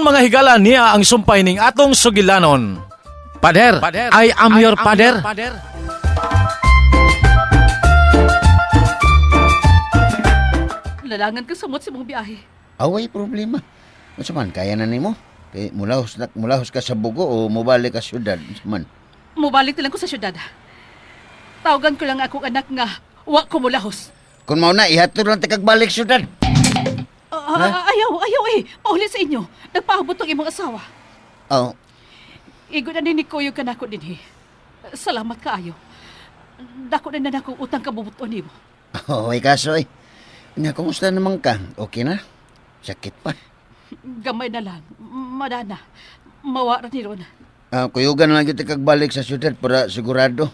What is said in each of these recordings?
mga higala niya ang sumpay ning atong sugilanon. Pader, I am your pader. Lalangan ka samot sa mong biyahe. Away problema. Unsa man kaya na nimo? Kay mulahos na mulahos ka sa bugo o mobalik ka syudad, unsa man? Mubalik na lang ko sa syudad. Tawagan ko lang akong anak nga wa ko mulahos. Kung mao na ihatod lang ta kag balik syudad. Ah, ayaw, ayaw eh. Pauli sa inyo. Nagpaabot ang imong asawa. Oh, Igo na ni Kuyo ka nako dinhi. Salamat kaayo. Dako na na akong utang kabubuton nimo. oh, ay kaso eh. Nya, kumusta naman ka? Okay na? Sakit pa. Gamay na lang. Madana. Mawara ni Ron. Ah, kuyugan lang kita kag balik sa syudad para sigurado.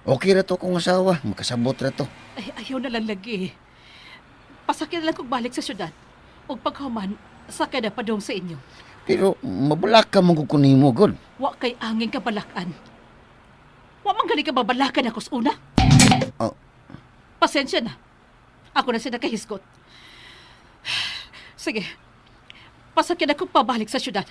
Okay ra to kung asawa, makasabot ra to. Ay, ayaw na lang lagi. Pasakit na lang kog balik sa syudad. Og paghuman, sakay na padong sa inyo. Pero mabulak ka man ko nimo gud. Wa kay angin kabalakan. Wa man gani ka babalakan ako sa una. Oh. Pasensya na. Ako na siya nakahisgot. Sige. Pasakit ako pabalik sa syudad.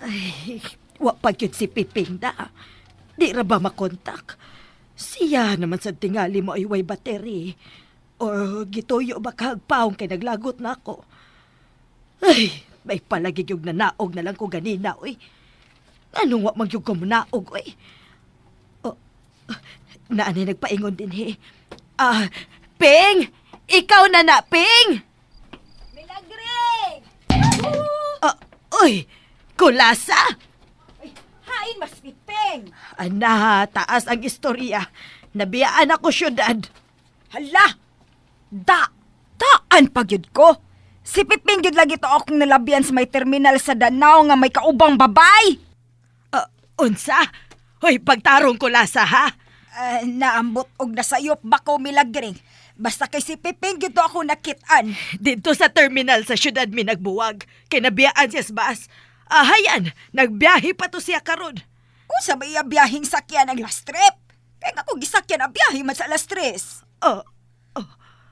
Ay, wa pa gyud si Piping da. Di ra ba makontak? Siya naman sa tingali mo ay way battery. Or gituyo ba kagpaong kay naglagot na ako. Ay, may palagi yung nanaog na lang ko ganina, oy. Anong wa man gyud ko munaog, oy? Oh, naanay nagpaingon din, he. Ah, Ping! Ikaw na na, Ping! Milagring! Ah, uy, kulasa! Hain mas pipeng! Ana, taas ang istorya. Nabiyaan ako syudad. Hala! Da! Taan pagyud ko! Si Piping gyud lagi to akong nalabian sa may terminal sa Danao nga may kaubang babay! Ah, unsa? Hoy, pagtarong kulasa, ha? Naambot og nasayop ba ko Milagring? Basta kay si Piping gyud to ako nakit-an. Dito sa terminal sa syudad mi nagbuwag. Kay nabiyaan siya sa bus. Ahayan, nagbiyahe pa to siya karon. Unsa ba iya biyaheng sakyan ang last trip? Kay nga ko gisakyan ang biyahe man sa alas 3. Oh,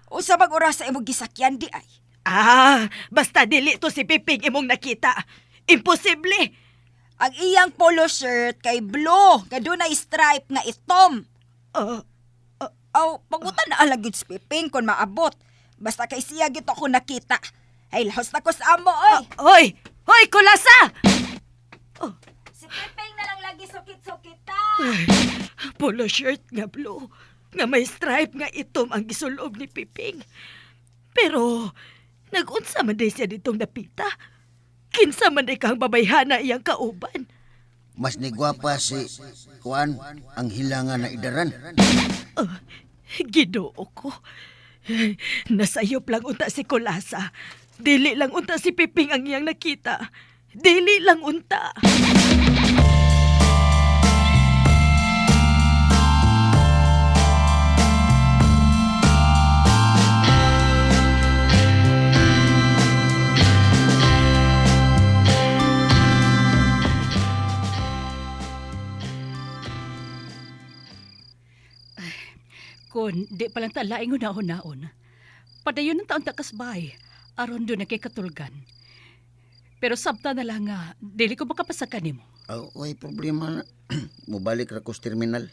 Unsa bang oras sa imong gisakyan di ay? ah, basta dili to si Piping imong nakita. Imposible. Ang iyang polo shirt kay blue, nga dunay stripe nga itom. Oh, Aw, pangutan na alang gyud si Piping kung maabot. Basta kay siya gyud ako nakita. Ay, lahos na ko sa amo, oy. hoy, hoy, kulasa! Si Piping na lang lagi sukit-sukit ta. Polo shirt nga blue, nga may stripe nga itom ang gisulob ni Piping. Pero, nagunsa man day siya ditong napita. Kinsa man day kang babayhana iyang kauban. Mas nigwapa si Juan ang hilangan na idaran. Oh, Ginoo ko. Nasayop lang unta si Kulasa. Dili lang unta si Piping ang iyang nakita. Dili lang unta. Kun di pa lang talaing una-unaon. Padayon ng taon takasbay. Aron doon na kay katulgan. Pero sabta na lang nga, dili ko makapasaka nimo. Oh, way problema na. Mobalik ra ko sa terminal.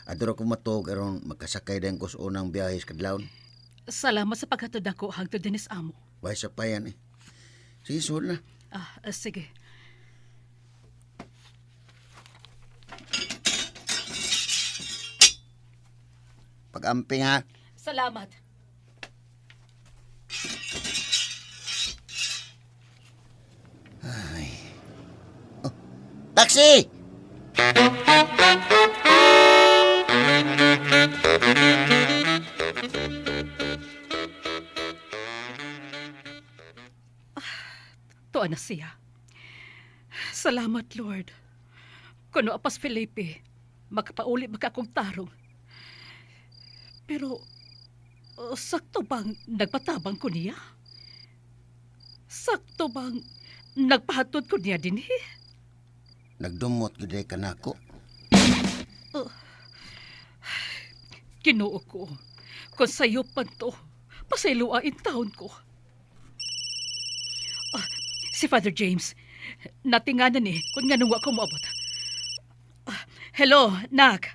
Adto ra ko matuog aron makasakay dayon ko sa unang biyahe sa kadlawon. Salamat sa paghatod nako hangtod dinis amo. Way sa payan eh. Sige, suod na. Ah, sige. Pag-amping ha. Salamat. Taxi! Tuwa na siya. Salamat, Lord. Kuno apas Felipe, makapauli ba ka akong tarong. Pero, sakto bang nagpatabang ko niya? Sakto bang nagpahatod ko niya din eh? Nagdumot gyud ay kanako. Ginoo ko. Kung sayo pa to, pasayloa in taon ko. Ah, si Father James, natinganan eh kung nga nung ko moabot. Ah, hello, nak.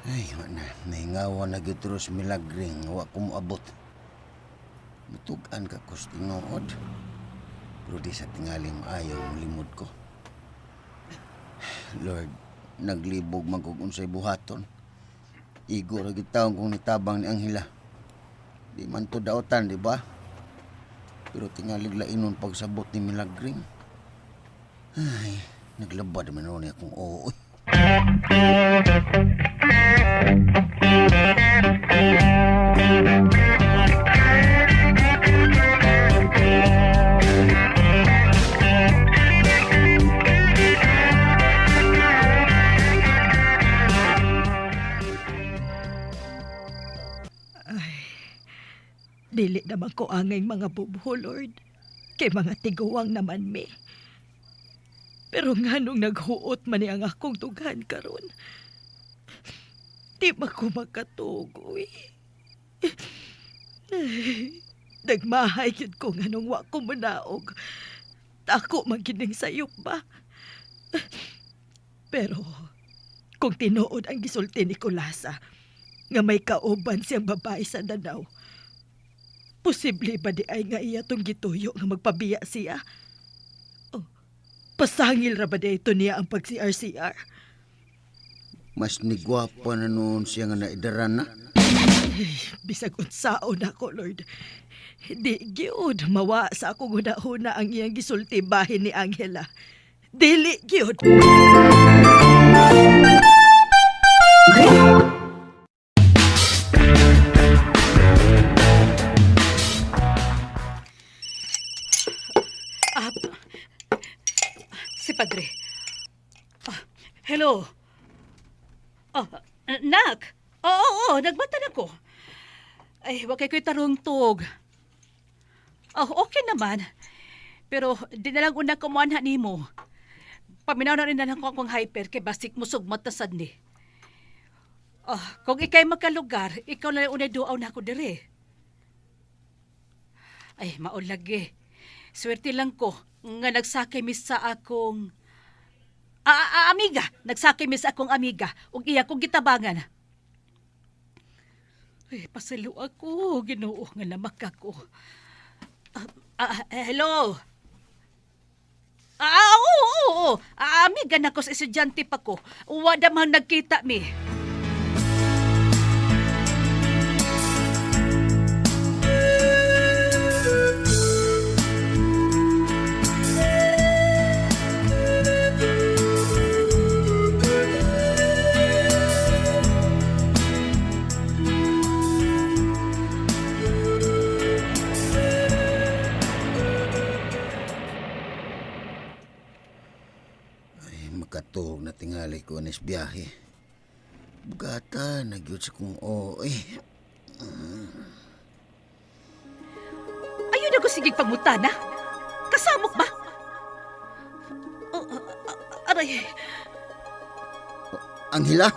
Ay, wa na. Nahingawa na gyud ros milagring wa ko moabot. Mutug-an ka ko sa tinuod. Pero di sa tingali maayo limod ko. Lord, naglibog man kog unsay buhaton. Igo ra gyud taon kong nitabang ni Angela. Di man to daotan, di ba? Pero tingalig lainon pagsabot ni Milagring. Ay, naglabad man ni akong oo. Dili naman ko angay mga bubho, Lord. Kay mga tiguang naman mi. Pero nganong naghuot man ni ang akong dughan karon. Di ba ko makatugoy? Nagmahay gyud ko nganong wa ko munaog. Ako man gining sayop ba? Pero kung tinuod ang gisulti ni Kulasa nga may kauban siyang babae sa Danau, posible ba di ay nga iya tong gituyo nga magpabiya siya? Oh, pasangil ra ba di ito niya ang pag-CRCR? Mas nigwapa na noon siya nga naidaran na. Bisag unsaon ako, Lord. Di gyud mawa sa akong hunahuna ang iyang gisulti bahin ni Angela. Dili gyud. Ah, si Padre. Ah, hello. Ah, nak. Oo, oo, oo, nagbata na ko. Ay, wag kay ko'y tarungtog. Oh, okay naman. Pero di na lang una kumuanha nimo. Paminaw na rin na lang ko akong hyper kay basik mo sugmat na sad ni. Ah, kung ikay magkalugar, ikaw na lang unay duaw na ako dire. Ay, maulagi. Swerte lang ko nga nagsakay mi sa akong amiga. Nagsakay mi sa akong amiga ug iya kong gitabangan. Ay, pasalo ako. Ginoo nga lamak ako. Hello. Oo, oo, oo. Amiga na ko sa estudyante pa ko. Wala man nagkita mi. Ay, makatuog na tingali ko anis biyahe. Bugata, nagyod sa kong oo eh. Ayun ako sige pangutana. Kasamok ba? Oh, aray. Angela?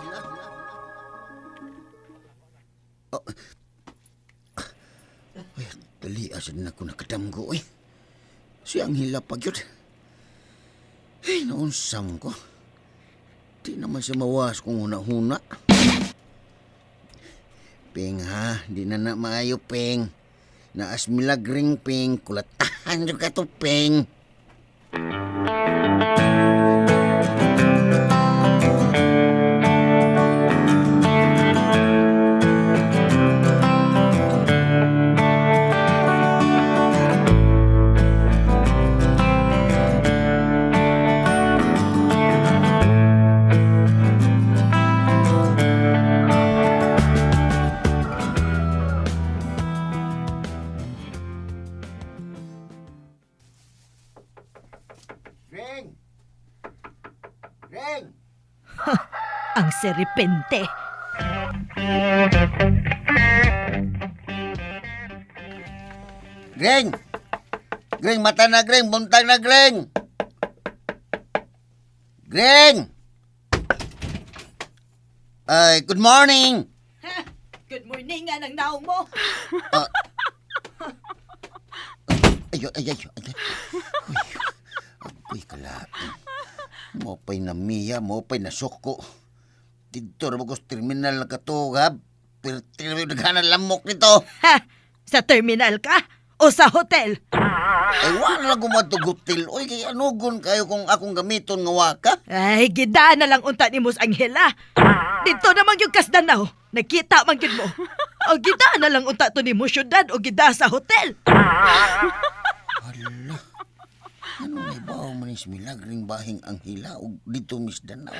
Oh. Ay, dali, asa na ako nakadamgo eh. Si Angela pa gyud. Ay, naunsam ko. Di naman siya mawas kung huna-huna. Ping ha, di na na maayo, Ping. Naas milagring, Ping. Kulatahan ka to, Ping. Greng! Greng! Ang serpente. Greng! Greng, mata na, Greng. Buntag na, Greng! Greng! Ay, good morning! Good morning nga nang naong mo. Ay, ay, ay, ay. Uy, agoy kalapin. Mo pa'y namiya, mo pa'y nasuko. Dito ra ba ko sa terminal na katugab? Pero naghanan lamok nito. Ha? Sa terminal ka? O sa hotel? Ay, wala lang gumadug hotel. Uy, kay anugon kayo kung akong gamiton nga waka. Ay, gidaan na lang unta ni Mus Angela. Dito naman yung kasdanaw. Nagkita man gyud mo. O gidaan na lang unta to ni mo syudad o gida sa hotel. Hala. Ano may bawo man is milagring bahing Anghila og dito Miss Danao.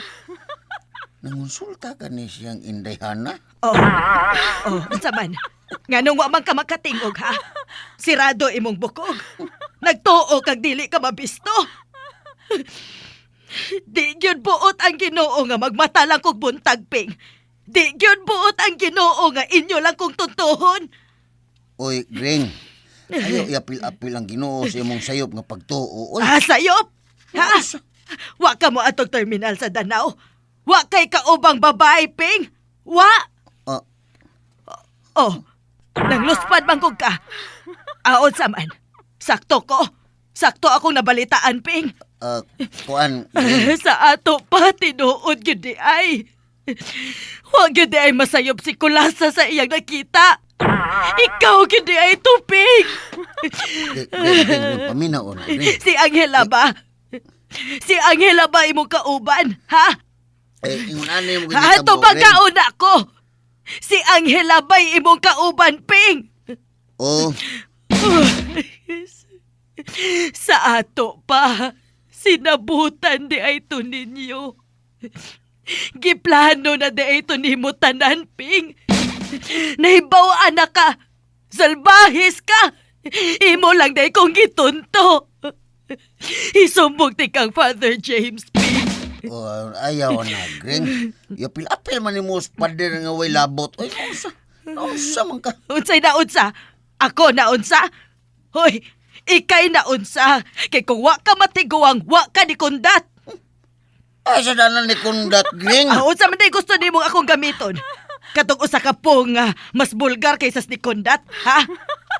Nangonsulta ka ni siyang Inday Hana? Oh. Oh, unsa man? Nganong wa man ka makatingog ha? Sirado imong bukog. Nagtuo kag dili ka mabisto. Di gyud buot ang Ginoo nga magmata lang kog buntag, Ping. Di gyud buot ang Ginoo nga inyo lang kong tuntuhon. Oy, Greng. Ayo iapil-apil ang Ginoo sa imong sayop nga pagtuo. Oy, Ah, sayop? Ha? Wa ka mo atong terminal sa Danao. Wa kay kaubang babae, Ping. Wa. ah, Oh, nangluspad man kog ka. Aon sa man. Sakto ko. Sakto akong nabalitaan, Ping. ah, kuan, Greng. Sa ato pa, tinuod gyud di ay. Wa gyud di ay masayop si Kulasa sa iyang nakita. Ikaw gyud di ay tuping. Greng, Greng, Greng, paminaw na, Greng. Si Angela ba? Si Angela ba imong kauban, ha? Eh, ingon ani mo Ha, ginitabo, tubag Greng. kauna ko. Si Angela ba imong kauban, Ping? Oh, Sa ato pa, sinabutan di ay to ninyo. Giplano na di ay to nimo tanan, Ping. Nahibaw na ka. Salbahis ka. Imo lang di kong gitunto. Isumbong ti kang Father James, Ping. oh, ayaw na, Greng. Iapil-apil man nimo sa pader nga way labot. Oy, nausa. Nausa man ka. Unsay na unsa? Ako na unsa? Hoy, ikay na unsa. Kay kung wa ka matiguang, wa ka ni kundat. Ay, sa danan ni Kundat, Greng. Ah, unsa man day gusto nimong akong gamiton? Katong usa ka pong mas bulgar kaysa ni Kundat, ha?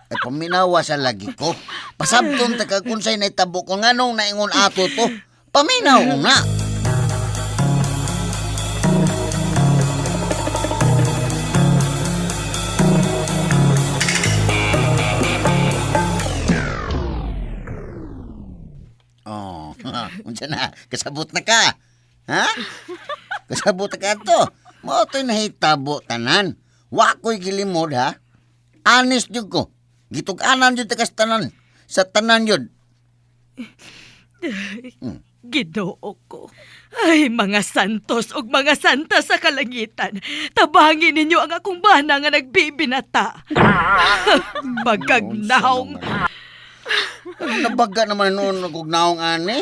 Ay, paminawa sa lagi ko. Pasabton ta ka kung sa'y naitabo ko nganong naingon ato to. Paminaw na. Oh, unsa na? Kasabot na ka. Ha? Kasabot na ka to. Mao to'y nahitabo tanan. Wa ko'y gilimod ha. Honest jud ko. Gitug-anan jud ta kas tanan. Sa tanan jud. Ginoo ko. Ay, mga santos ug mga santa sa kalangitan. Tabangin ninyo ang akong bana nga nagbibinata. Magagnahong. Ano nabaga naman noon kog naong ani?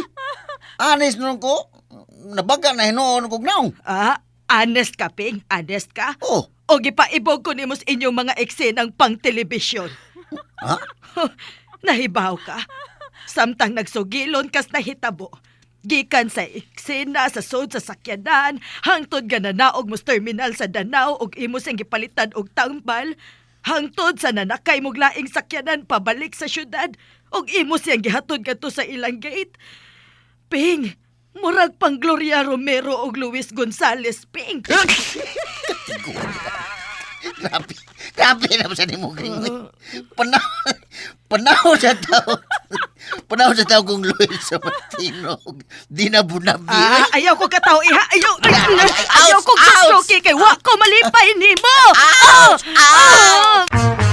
Honest noon ko. Nabaga na hinuon kog naong. Ah, honest ka, Ping? Honest ka? Oh, O gipaibog ko nimo sa inyong mga eksenang pang-telebisyon. ha? Nahibaw ka. Samtang nagsugilon kas nahitabo. Gikan sa eksena sa sod sa sakyanan, hangtod nga nanaog mo sa terminal sa Danao ug imo sing gipalitan og tambal, hangtod sa nanakay mog laing sakyanan pabalik sa syudad ug imo siyang gihatod kadto sa ilang gate. Ping, murag pang Gloria Romero ug Luis Gonzales, Ping. Grabe. Grabe na sa nimo Green. Panaw panaw sa tao. Panaw sa tao kung Luis sa Martino. Di na bunabi. Ah, ayaw ko kataw iha. Ayaw, Ay, ay, ayaw ko ouch, ouch. kastroke kay wa ko malipay nimo. Ouch! Ah! Ouch!